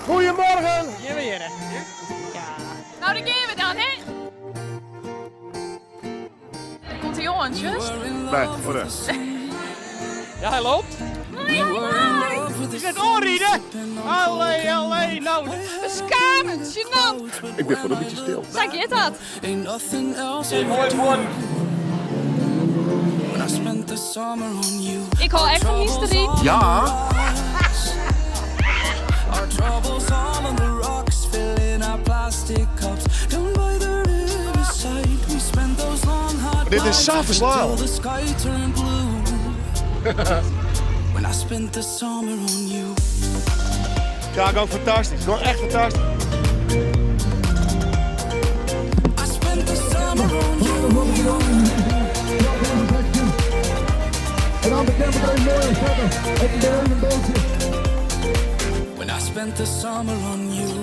Goedemorgen! Gean we hjirre. Nou, daar gean we dan, hè? Daar komt de jongen, just. Nee, oh nee. Ja, hy loopt. Is net oanriden? Allee, allee, nou. Beskaamd, gênant. Ik ben voor een beetje stil. Sa giet dat. Mooi geworden. Ik hou echt van hysterie. Ja! Our troubles all on the rocks, filling our plastic cups. Down by the riverside, we spent those long hot Dit is zo verslaan. till the sky turned blue. When I spent the summer on you. Ja, gewoon fantastisch. Gewoon echt fantastisch. I spent the summer on you. En dan de camper even mooi zetten. Het is een beetje. When I spent the summer on you.